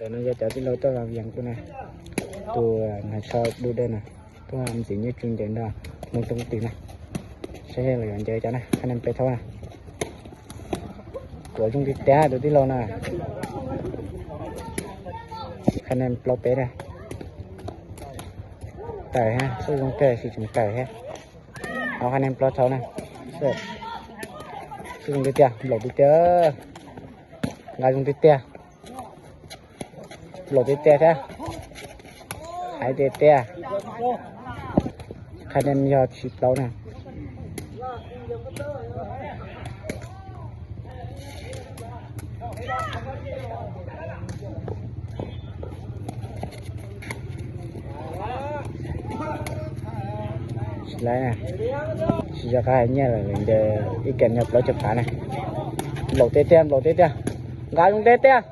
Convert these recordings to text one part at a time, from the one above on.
Ntawm no yog cov tij laug tuaj Vaj Vias kuv na, tus hnav tsho du dej na, tuaj ntxiv Nyiaj Tsu ncaws nrog Hmoob Roob Twm na. Saib los yuav ncaws cov na, qhab nees peb thaub na. Kuam zoo tiag tiag tus tij laug na. Qhab nees plaub peb na. Tawm thiab, xub zoo kawg, tsis tseem tawm thiab. Au, qhab nees plaub thaub na. Xub zoo tiag tiag, nplaum tiag tiag. Nqa zoo tiag tiag. Nplaum tiag tiag thiab. Hais tiag tiag. Qhab nees yog tsib plaub na. Tsis laib na, tsis nco qab hais nyiaj lawm, ntawd ib kas yog plaub caug phav na. Nplaum tiag tiag, nplaum tiag tiag, nqa zoo tiag tiag.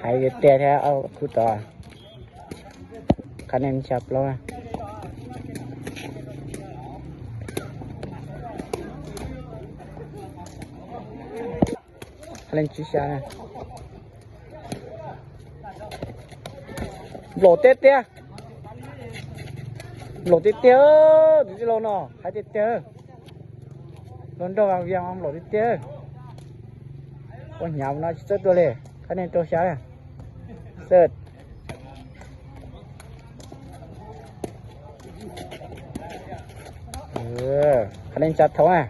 Hais tiag tiag thiab, khub tod. Qhab nees xya plaub na. Qhab nees tsib xya na. Nplaum tiag tiag. Nplaum tiag tiag, tus tij laug no hais tiag tiag. Los nrog Vaj Vias mas nplaum tiag tiag. Ua hnyav no tsis txawj tuaj li. Qhab nees rau xya na. Xwb. Qhab nees xya thaub na.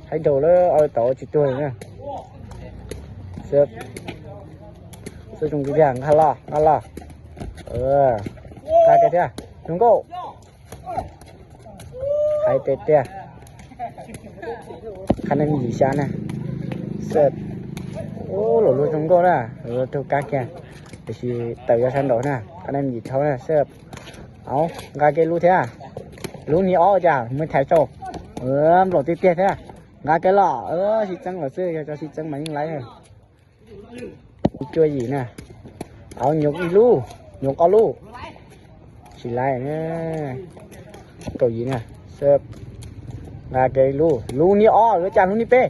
Hais daus lawm, tau tsis tuag li na. Xwb. Xwb zoo tiag tiag, nqa los, nqa los. Nqa kiag thiab, zoo nkauj. Hais tiag tiag. Qhab nees yim xya na. Xwb. Ub, los luag zoo nkauj na, los luag raug kab kiag. Tiam sis tawm yog sab nraud na, qhab nees yim thaub na. Xwb. Au, nqa kiag lub thiab. Lub ni ob cas, muaj thaiv tsau. Nplaum tiag tiag thiab. Nqa kiag los, sib txeeb los xwb, yog tsis sib txeeb mas yeej laib. Cuaj yim na. Au, nyuam ib lub, nyuam ob lub. Tsis laib. Kaum yim na. Xwb. Nqa kiag lub, lub ni ob, lub cas lub ni peb.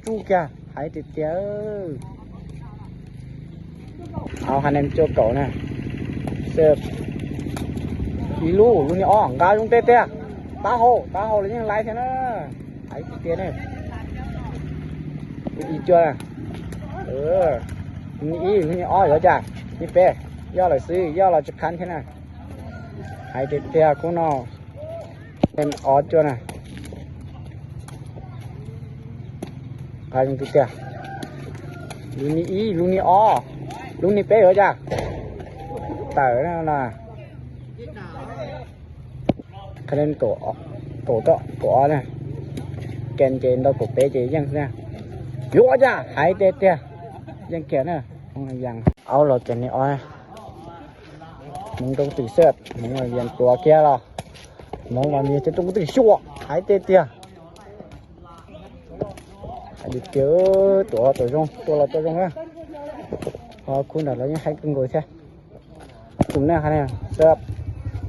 Tsuj kiag, hais tiag tiag. Au, qhab nees cuaj kaum na. Xwb. Ib lub, lub ni ob, nqa zoo tiag tiag. Taub hau, taub hau los yeej laib thiab na. Hais tiag tiag ne. Ib cuaj na. Lub ni ib, lub ni ob yuav cas, ni peb, yoj lawm xwb, yoj los tsis qhab thiab na. Hais tiag tiag khub no. Ob cuaj na. Nqa zoo tiag tiag. Lub ni ib, lub ni ob, lub ni peb yuav cas. Tawm na. Qhab nees kaum ob na. Kas ces ntau, kaum peb ces yeej xwb na. Yuav cas, hais tiag tiag. Yeej kiag na. Aub los ces ni ob. Hmoob Roob Twm xwb, Hmoob Vaj Vias tuav kiag los. Hmoob Vaj Vias cov rooj kub twm xyuam, hais tiag tiag. Hais tiag tiag, tuav tuav zoo, tuaj los tuaj zoo na. Ho khub nram los yeej haib kawg nkaus thiab. Tus nej hais,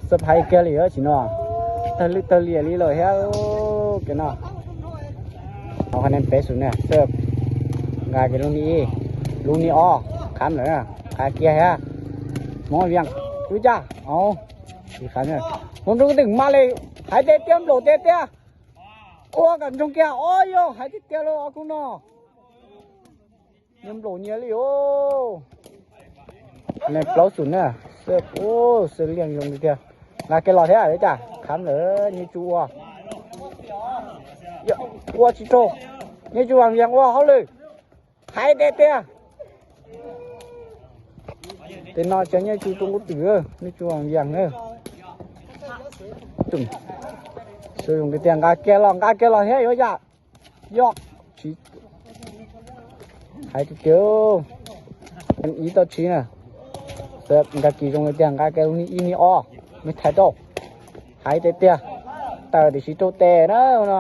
xab hais kiag li tsim no, tawg lwj tawg liam li lawm thiab. Kiag no, hauv qhov nej peb xub na, xab nqa kiag lub ni ib, lub ni ob, khab lawm, qha kiag thiab. Hmoob Vaj Vias, ub cas, tsis khab, Hmoob Roob Twm mas li, hais tiag tiag, nplaum tiag tiag. Ua kom ntsoog kiag, o yog hais tiag tiag lauj, ob khub no. Nyias nplaum nyias li os. Nej plaub xub na, xab, xab liaj zoo li tiag. Nqa kiag los thiab, cas khab lawm, Nyiaj Tsu ua. Ua tsis raug, Nyiaj Tsu Vaj Vias ua hauj lwm. Hais tiag tiag. Tej no cov Nyiaj Tsu rooj kub twm, Nyiaj Tsu Vaj Vias na. Xab zoo tiag tiag, nqa kiag los, nqa kiag los thiab yuav yam. Yog, tsis, hais tiag tiag, ib tau tsis na. Xab nqa kiag zoo li tiag, nqa kiag lub ni ib ni ob, me thaiv rau. Hais tiag tiag, tawm tiam sis raug tes na no.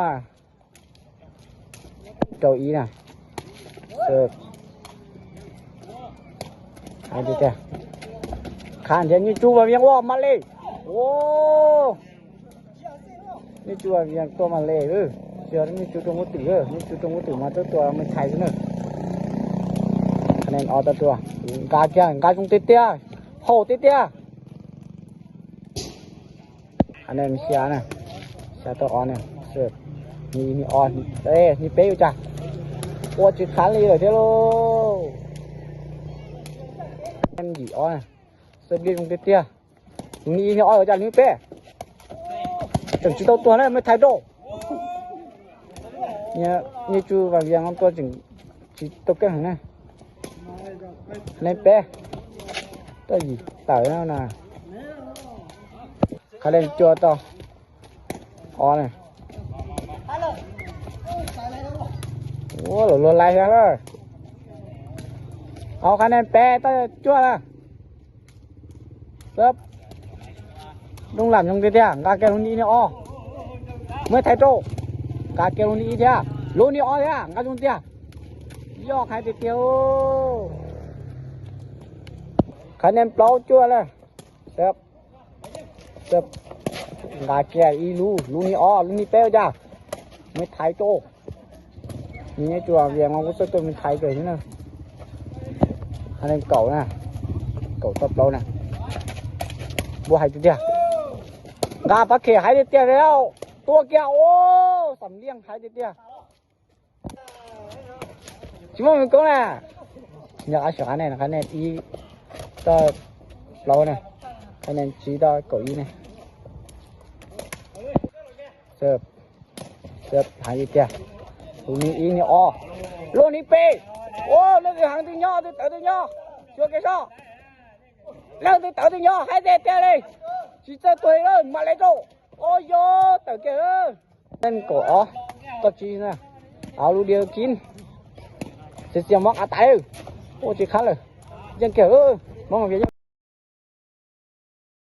Rau ib na. Hais tiag tiag, khab thiab, Nyiaj Tsu Vaj Vias ua mas li. Ua, nej tsuj Vaj Vias tua mas le, tsis yog nej tsuj Rooj Kub Twm, nej tsuj Rooj Kub Twm mas txawj tua me thais xwb na. Qhov nej ob tau tua, nqa kiag, nqa zoo tiag tiag, haum tiag tiag. Qhov nej xya na, xya tau ob na, ni ob, ni peb ua cas ua tsis khav li lawm thiab lauj. Nej yim ob, xab li zoo tiag tiag. Lub ni ib ni ob ua cas lub ni peb tseem tsis tau tuag na, me thais rau. Nej tsuj Vaj Vias no tua tseem tsis tau keej heev na. Nej peb, tau yim tawm na. Qhov nej cua tau ob na. Ua, luag luag lais thiab lawm. Au, qhov nej peb tau cuaj na. Rooj lam zoo tiag tiag, nqa kiag lub ni ib ni ob. Muab thaiv rau. Nqa kiag lub ni ib thiab, lub ni ob thiab, nqa zoo tiag. Yog hais tiag tiag. Qhov nej plaub cuaj na. Nqa kiag ib lub, lub ni ob, lub ni peb ua cas. Muab thaiv rau. Neb tsuj Vaj Vias no kuj txawj tua me thais kawg na. Qhov nej kaum na, kaum tau plaub na. Npuaj hais tiag tiag. Nqa pab khem hais tiag tiag li. Tua kiag, ua, xam liaj hais tiag tiag. Tsis muaj me koob na. Nyob qab suav qab nej, qab nej ib tau plaub na, qab nej tsib tau kaum ib na. Hais tiag tiag, lub ni ib ni ob, lub ni peb. Ua, leej twg heev twg nyob, twg tawv twg nyob. Xyuas kev soj, leej twg tawv twg nyob, hais tiag tiag li. Tsis txawj tuag li lawm, mam li rau. Ua, yog tawm kiag. Neeg kaum ob, tau tsib na. Au, lub diav kib. Txias txias mov qab tais. Ua tsis khab lawm. Yeej kiag, mov mas vias yeej.